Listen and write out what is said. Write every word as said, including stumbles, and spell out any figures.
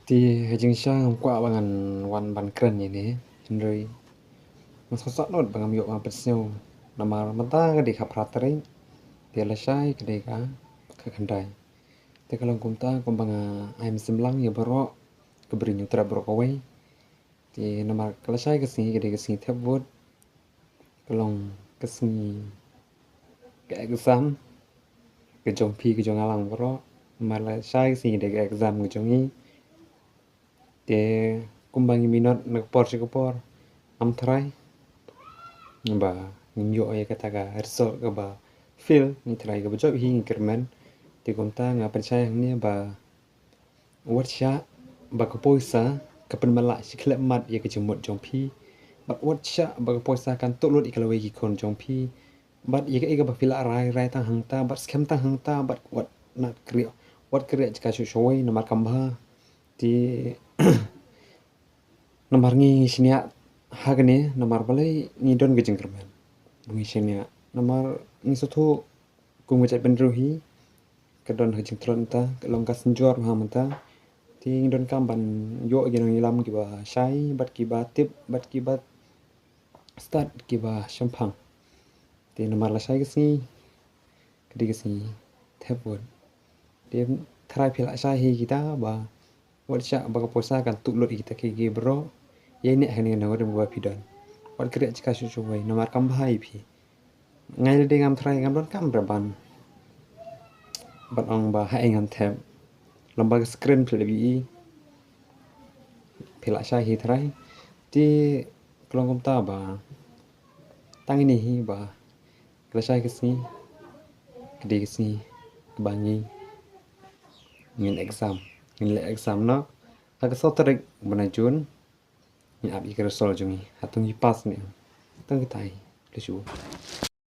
Te ha jingshisha ngam kwah ba ngan wan ban kren ïa ine, hynrei nga sngewsih lut ba ngam ïoh ban pynsngew namar mynta ka dei khatphra tarik, te lashai ka dei ka khatkhyndai. Te ka long kumta kumba nga ai mynsiem lang ïa baroh, ka bri Hynñiewtrep baroh kawei. Te namar ka lashai ka sngi ka dei ka sngi thep vote, ka long ka sngi ka exam ka jong phi ka jong nga lang baroh. Namar lashai ka sngi ka dei ka exam ka jong ngi. Te kumba ngi minot na ka por sha ka por, ngam tharai ba ngin ïoh ïa kata ka result kaba fail, ngi tharai kaba jop hi, ngi kyrmen. Te kumta nga pynshai hangne ba wat shah ba ka poisa ka pynmyntoi shi khyllipmat ïa ka jingmut jong phi. Bad wat shah ba ka poisa kan tuh lut ïa ka lawei ki khun jong phi. Bad ïa kaei kaba phi lah rai, rai tang hangta, bad skhem tang hangta, bad wat na kri, wat kri jaka shuh shuh wei namar kam bha. Te namar ngi, ngi shaniah ha kane, namar balei ngi don ka jingkyrmen ba ngi shaniah, namar ngi sngewthuh kum ka jaitbynriew hi ka don ha ka jingtlot mynta, ka long ka synjor bha mynta. Te ngi donkam ban ïoh ïa ki nongïalam kiba shai bad kiba tip bad kiba stad kiba shemphang. Te namar lashai ka sngi ka dei ka sngi thep vote. Te tharai phi lah shai hi kita ba wat shah ba ka poisa kan tuh lut ïa kita ki, ki baroh. Ïa ine hangne na ka rim kaba phi don, wat kri jaka shuh shuh wei namar kam bha ïa phi. Nga lade ngam tharai, ngam donkam re ban, ban ong ba haei ngan thep. Lem bad ka screen phi lah ïohi, phi lah shai hi tharai. Te ka long kumta ba tang ine hi ba ka lashai ka sngi ka dei ka sngi kaba ngi, ngin exam, ngin leh exam noh. Ha ka saw tarik bnai Jun ngin ap ïa ka result jong ngi, hato ngi pass ne em. Tang kita hi. Khublei shibun.